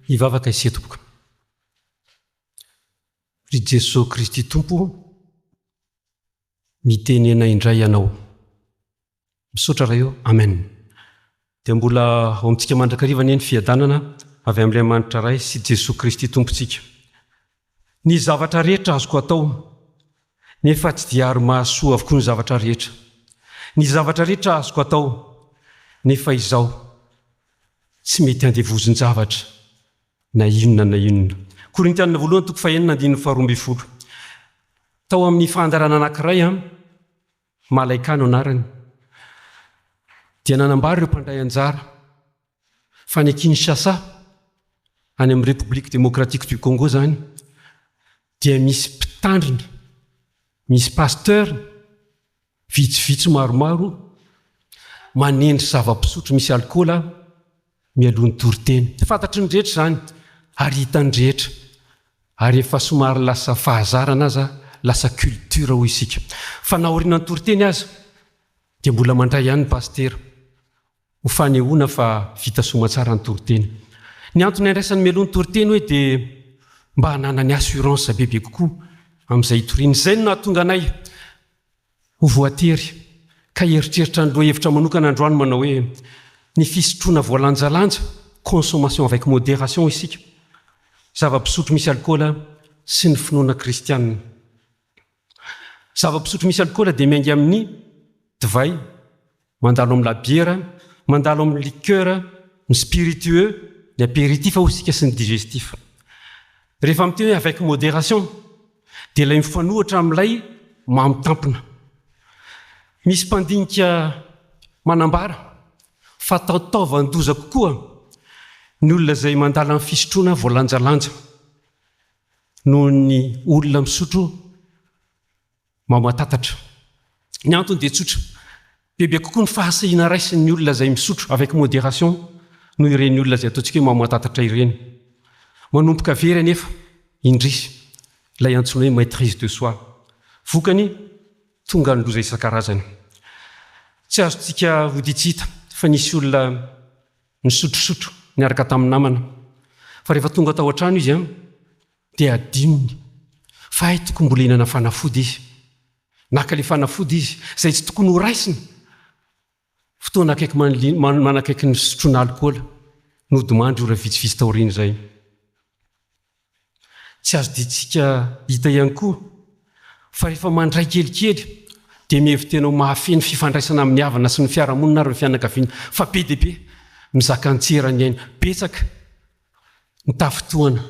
Hivavaka isika tompoko. Ry Jesoa Kristy Tompo o, mitenena indray Ianao. Misaotra Ray o. Amen. Dia mbola ao amintsika mandrakariva anie ny fiadanana avy amin'Andriamanitra Ray sy Jesoa Kristy Tompontsika. Ny zavatra rehetra azoko atao, nefa tsy dia ary mahasoa avokoa ny zavatra rehetra. Ny zavatra rehetra azoko atao, nefa izaho tsy mety andevozin-javatra na inona na inona. Korintianina voalohany toko fahenina andininy faharoa ambin'ny folo. Tao amin'ny fandaharana anankiray, Malaika no anarany, dia nanambara ireo mpandray anjara fa any Kinshasa, any amin'ny République démocratique du Congo izany, dia misy mpitandrina, misy pasteur vitsivitsy maromaro manendry zava-pisotro misy alikaola mialoha ny toriteny. Fantatry ny rehetra izany ary hitan'ny rehetra. Ary efa somary lasa fahazarana aza, lasa culture hoy isika. Fa na aorianan'ny toriteny aza dia mbola mandray ihany ny pasitera ho fanehoana fa vita soamatsara ny toriteny. Ny antony andraisany mialoha ny toriteny hoe dia mba hananany assurance bebe kokoa amin'izay hitoriany. Izay no nahatonga anay Ho voatery ka hieritreritra ny lohahevitra manokana androany manao hoe ny fisotroana voalanjalanja, consommation avec modération, isika, zava-pisotro misy alikaola sy ny finoana kristianina. Zava-pisotro misy alikaola dia miainga amin'ny divay, mandalo amin'ny labiera, mandalo amin'ny liqueur, ny spiritueux, ny apéritif hoy isika sy ny digestif. Rehefa miteny hoe avec modération dia ilay mifanohitra amin'ilay mamo tampona. Misy mpandinika manambara fa taotaovan-doza kokoa ny olona izay mandala ny fisotroana voalanjalanja noho ny olona misotro Mamatatatra. Ny antony dia tsotra, bebe kokoa ny fahasahiana raisin'ny olona izay misotro avec modération noho ireny olona izay ataontsika hoe mamatatatra ireny. Manomboka very anefa, indrisy, ilay antsoina hoe maîtrise de soi. Vokany, tonga ny loza isan-karazany. Tsy azontsika hodian-tsy hita fa nisy olona nisotrosotro niaraka tamin'ny namana, fa rehefa tonga tao an-trano izy an, Dia adinony fa hay tokony mbola hihinana fanafody izy. Naka ilay fanafody izy, izay tsy tokony horaisina. Fotoana akaiky manakaiky ny fisotroana alikaola, nodimandry ora vitsivitsy taorian'izay. Tsy azo diantsika hita ihany koa fa rehefa mandray kelikely dia mihevi-tena ho mahafehy ny fifandraisana amin'ny havana sy ny fiarahamonina ary ny fianakaviana fa be dia be mizaka an-tsera ny aina. Betsaka ny tafintohana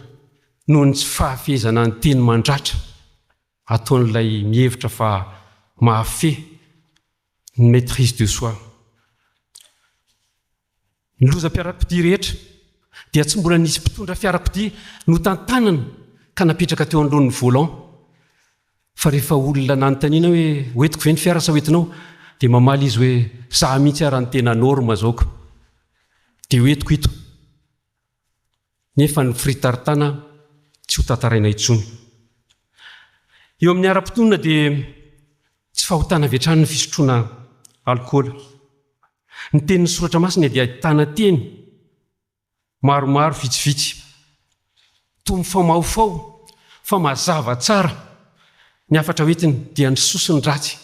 noho ny tsy fahafehezana ny teny mandratra ataon'ilay mihevitra fa mahafehy ny maîtrise de soi. Ny lozam-piarakodia rehetra dia tsy mbola nisy mpitondra fiarakodia notantanana ka napetraka teo anoloan'ny volant fa rehefa olona nanontaniana hoe hoentiko ve ny fiara sa hoentinao dia mamaly izy hoe za mihitsy ara ny tena norme zao ka dia hoentiko ito. Nefa ny firitaritana tsy ho tantaraina intsony. Eo amin'ny ara-pinoana dia tsy fahotana avy hatrany ny fisotroana alikaola. Ny tenin'ny Soratra Masina dia ahitana teny maromaro vitsivitsy toa mifamahofaho fa mazava tsara ny hafatra hoentiny dia ny soa sy ny ratsy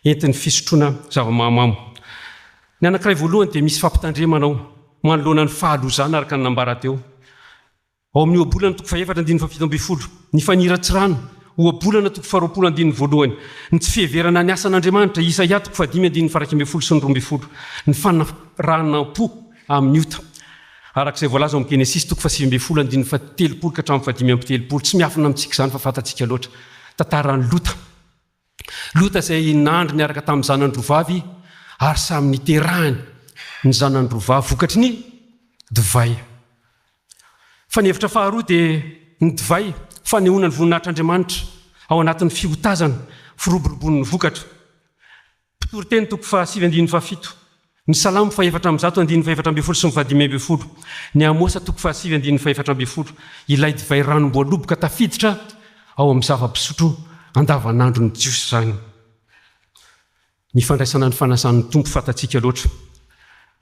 entin'ny fisotroana zava-mahamamo. Ny anankiray voalohany dia misy fampitandremana ao manoloana ny fahalozana araka ny nambara teo. Ao amin'ny Ohabolana toko fahefatra andininy fahafito ambin'ny folo, ny faniratsirana, Ohabolana toko faharoapolo andininy voalohany, ny tsy fiheverana ny asan'Andriamanitra, Isaia toko fahadimy andininy faha-iraika ambin'ny folo sy ny 12, ny fanaranam-po amin'ny ota. Araka izay voalaza ao amin'ny Genesisy toko fahasivy ambin'ny folo andininy fahatelopolo ka hatramin'ny fahadimy amby telopolo. Tsy miafina amintsika izany fa fantatsika loatra. Tantaran'i Lota. Lota izay nandry niaraka tamin'ny zanany roa vavy ary samy niterahany ny zanany roa vavy vokatry ny divay. Fa ny hevitra faharoa dia ny divay fanehoana ny voninahitr'Andriamanitra ao anatin'ny fihotazana, firoborobon'ny vokatra. Mpitoriteny toko fahasivy andininy fahafito, ny Salamo fahefatra amby zato andininy fahefatra ambin'ny folo sy ny fahadimy ambin'ny folo, ny Amosa toko fahasivy andininy fahefatra ambin'ny folo, ilay divay ranom-boaloboka tafiditra ao amin'ny zava-pisotro andavanandron'ny Jiosy izany. Ny fandraisana ny fanasan'ny Tompo fantatsika loatra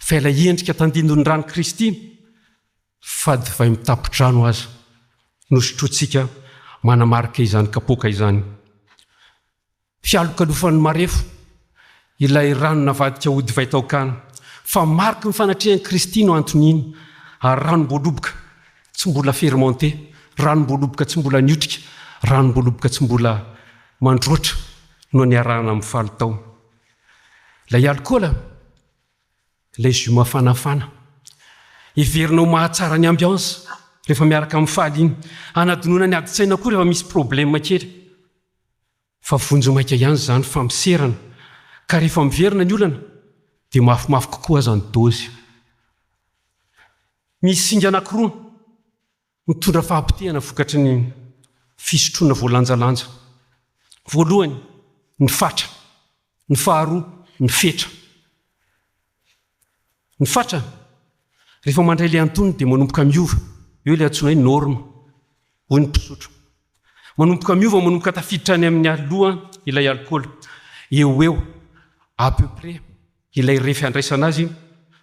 fa ilay endrika tandindon'ny ran'i Kristy. Fa divay mitapo-drano aza no sotrointsika manamarika izany kapoaka izany. Fialokalofan'ny marefo ilay rano navadika ho divay tao Kana, fa mariky ny fanatrehan'i Kristy no anton'iny, ary ranom-boaloboka tsy mbola fermenté, ranom-boaloboka tsy mbola niotrika, ranom-boaloboka tsy mbola mandroatra no niarahana mifaly tao. Ilay alikaola. Ilay jus mafanafana. Heverina ho mahatsara ny ambiance rehefa miaraka mifaly iny. Hanadinoana ny adin-tsaina koa rehefa misy problème kely. Fa vonjimaika ihany izany fa miserana ka rehefa miverina ny olana dia mafimafy kokoa aza ny dôzy. Misy singa anankiroa mitondra fahapotehana vokatry ny fisotroana voalanjalanja. Voalohany, ny fatra. Ny faharoa, ny fetra. Ny fatra, rehefa mandray ilay antonony dia manomboka miova. Eo ilay antsoina hoe norme, hoy ny mpisotro. Manomboka miova, manomboka tafiditra any amin'ny loha ilay alikaola. Eo ho eo, à peu près, ilay refy andraisana azy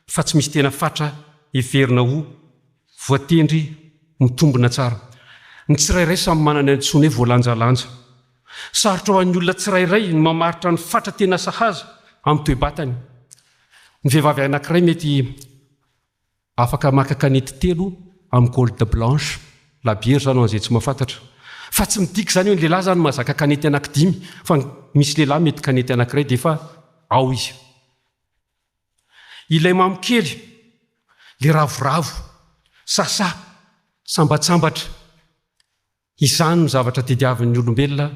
fa tsy misy tena fatra heverina ho voatendry mitombina tsara. Ny tsirairay samy manana ny antsoiny hoe voalanjalanja. Sarotra ho an'ny olona tsirairay ny mamaritra ny fatra tena sahaza amin'ny toe-batany. Ny vehivavy anankiray mety Afaka maka kanety telo amin'ny gold blanche, labiera izany ho an'izay tsy mahafantatra. Fa tsy midika izany hoe ny lehilahy izany mahazaka kanety anankidimy fa misy lehilahy mety kanety anankiray dia efa ao izy. Ilay mamo kely, le ravoravo, sasa, sambatsambatra. Izany no zavatra tediavin'ny olombelona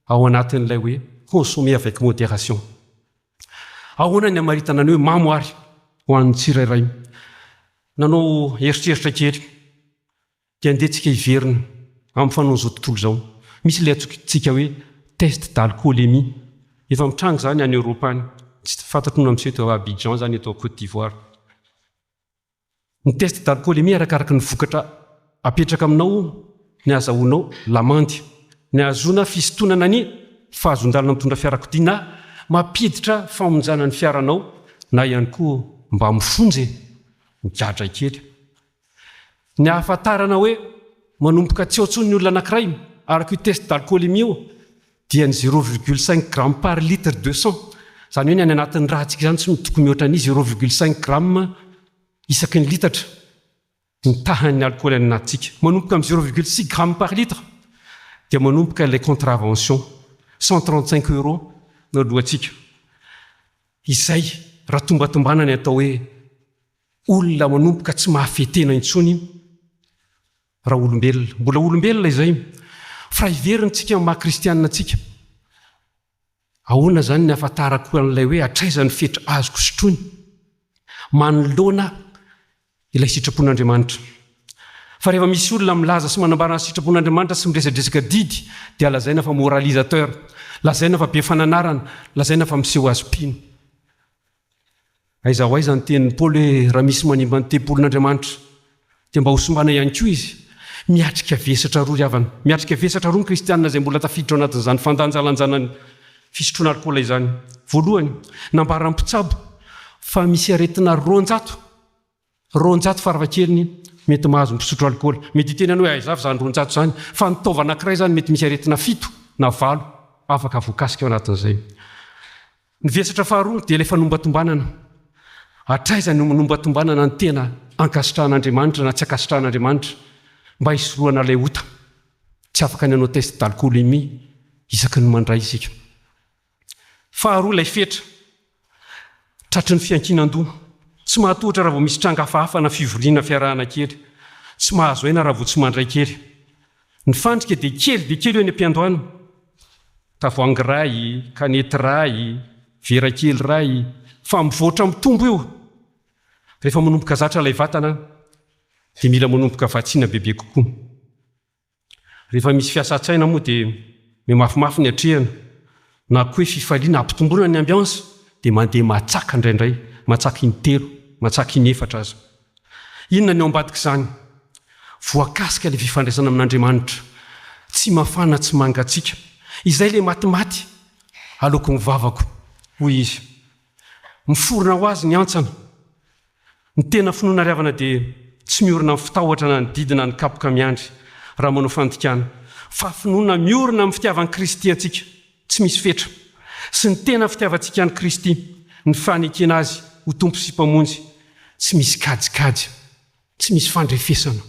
ao anatin'ilay hoe consommer avec modération. Ahoana ny hamaritana ny hoe mamo ary ho an'ny tsirairay? Nanao eritreritra kely dia andeha tsika hiverina amin'ny fanaon'izao tontolo izao. Misy ilay antsointsika hoe test d'alcoolémie. Efa mitranga izany any Eoropa any. Tsy fantatro na miseho eto Abidjan izany eto Côte d'Ivoire. Ny test d'alcoolémie arakaraky ny vokatra apetraka aminao ny ahazahoanao lamandy, ny ahazoana fisintonana ny fahazoan-dalana mitondra fiarakodia na mampiditra famonjana ny fiaranao na ihany koa mba mifonja e! migadra kely. Ny ahafantarana hoe manomboka tsy ao intsony ny olona anankiray araka io test d'alcoolémie io dia ny zéro virgule cinq gramme par litre de sang, izany hoe ny any anatin'ny ràntsika izany tsy tokony mihoatra ny zéro virgule cinq gramme isaky ny litatra ny tahan'ny alikaola any anatintsika. Manomboka amin'ny zéro virgule six gramme par litre dia manomboka ilay contravention, 135 euros no aloantsika. Izay raha tombatombana ny atao hoe olona manomboka tsy mahafehy tena intsony raha olombelona. Mbola olombelona izay. Fa raha hiverina tsika amin'ny maha kristianina antsika, ahoana izany ny ahafantarako an'ilay hoe hatraiza ny fetra azoko sotroina manoloana ilay sitrapon'Andriamanitra? Fa rehefa misy olona milaza sy manambara ny sitrapon'Andriamanitra sy miresadresaka didy dia lazaina fa moralisateur, lazaina fa be fananarana, lazaina fa miseho azy mpino. Aiza ho aiza ny tenin'i Paoly hoe raha misy manimba ny tempolin'Andriamanitra dia mba hosimbana ihany koa izy? Miatrika vesatra roa ry havana. Miatrika vesatra roa ny kristianina izay mbola tafiditra ao anatin'izany fandanjalanjana ny fisotroana alikaola izany. Voalohany, nambaran'ny mpitsabo fa misy aretina 200 200 farafahakeliny mety mahazo ny mpisotro alikaola. Mety hiteny ianao hoe aiza avy izany 200 izany, fa ny taova anankiray izany mety misy aretina fito na valo afaka voakasika ao anatin'izay. Ny vesatra faharoa dia ilay fanombatombanana. Hatraiza no manombatombanana ny tena ankasitrahan'Andriamanitra na tsy ankasitrahan'Andriamanitra mba hisorohana ilay ota? Tsy afaka ny hanao test d'alcoolémie isaky ny mandray isika. Faharoa ilay fetra. Tratry ny fiankinan-doha. Tsy mahatohitra raha vao misy tranga hafahafa na fivoriana fiarahana kely. Tsy mahazo aina raha vao tsy mandray kely. Ny fandrika dia kely dia kely eo any am-piandohana. Tavoahangy iray, kanety iray, vera kely iray. Fa mivoatra mitombo io. Rehefa manomboka zatra ilay vatana dia mila manomboka vatsiana bebe kokoa. Rehefa misy fiasan-tsaina moa dia mihamafimafy ny atrehana, na koa hoe fifaliana hampitomboana ny ambiance dia mandeha matsaka indraindray, matsaka intelo, matsaka inefatra aza. Inona ny ao ambadik'izany? Voakasika ilay fifandraisana amin'Andriamanitra. Tsy mafana tsy mangatsiaka. Izay ilay matimaty aloaky ny vavako, hoy izy. Miforona ho azy ny hantsana. Ny tena finoana ry havana dia. Tsy miorina amin'ny fitahotra na ny didy na ny kapoka miandry raha manao fandikana, fa finoana miorina amin'ny fitiavan'i Kristy antsika tsy misy fetra, sy ny tena fitiavantsika an'i Kristy, ny fanekena Azy ho Tompo sy Mpamonjy tsy misy kajikajy, tsy misy fandrefesana.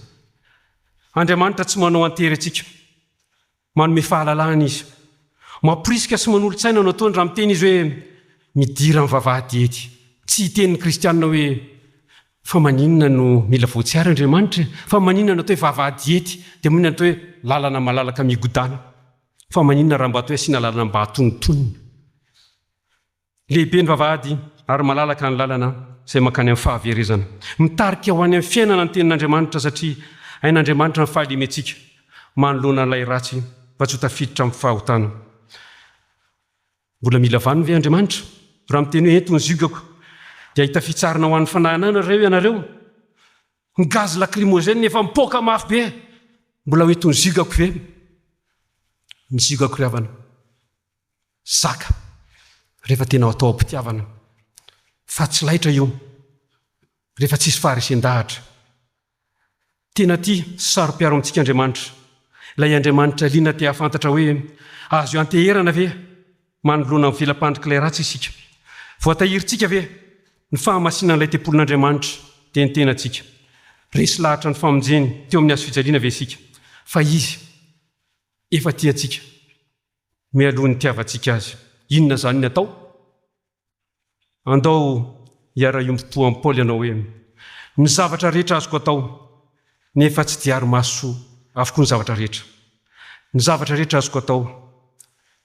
Andriamanitra tsy manao an-tery antsika. Manome fahalalahana Izy. Mamporisika sy manolo-tsaina no ataony raha miteny Izy hoe, Midira amin'ny vavahady ety. Tsy hiteny ny kristianina hoe, Fa maninona no mila voatsiary Andriamanitra e? Fa maninona no atao hoe vavahady ety, dia maninona no atao hoe lalana malalaka migodàna? Fa maninona raha mba atao hoe asiana lalana mba atonontonona? Lehibe ny vavahady ary malalaka ny lalana izay mankany amin'ny fahaverezana. Mitarika ho any amin'ny fiainana ny Tenin'Andriamanitra satria hain'Andriamanitra ny fahalementsika manoloana ilay ratsy mba tsy ho tafiditra amin'ny fahotana. Mbola mila vaniny ve Andriamanitra? Raha miteny hoe ento ny ziogako dia hahita fitsarana ho an'ny fanahinareo ianareo. Ny gaz lacrymogène efa mipoaka mafy be, mbola ho ento ny ziogako ve? Ny ziogako ry havana. Zaka rehefa tena atao am-pitiavana fa tsy laitra io rehefa tsisy faharesen-dahatra. Tena tia sy saro-piaro amintsika Andriamanitra. Ilay Andriamanitra liana te hahafantatra hoe azo ianteherana ve manoloana ny vela-pandrik'ilay ratsy isika. Voatahirintsika ve ny fahamasinan'ilay tempolin'Andriamanitra dia ny tenantsika? Resy lahatra ny famonjeny teo amin'ny hazofijaliana ve isika fa Izy efa tia antsika? Mialoha ny nitiavantsika azy. Inona izany ny atao? Andao hiara-hiombom-po amin'i Paoly hanao hoe, Ny zavatra rehetra azoko atao, nefa tsy dia ari-maso avokoa ny zavatra rehetra. Ny zavatra rehetra azoko atao,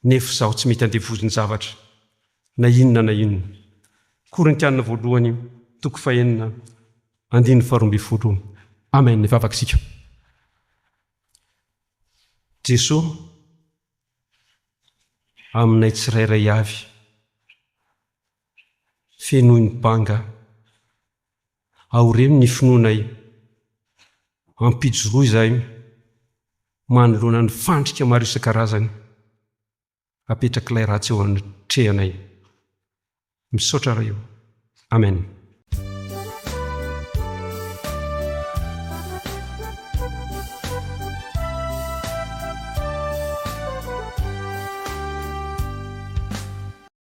nefa izaho tsy mety andevozin-javatra, na inona na inona. Korintiana voalohany, toko fahenina, andininy faharoambinifolo. Amen. Hivavaka isika. Jesoa aminay tsirairay avy. Fenoy ny banga. Aoreno ny finoanay. Ampijoroy izahay manoloana ny fandrika maro isan-karazany apetrak'ilay ratsy eo anatrehanay. Misaotra Ray o. Amen.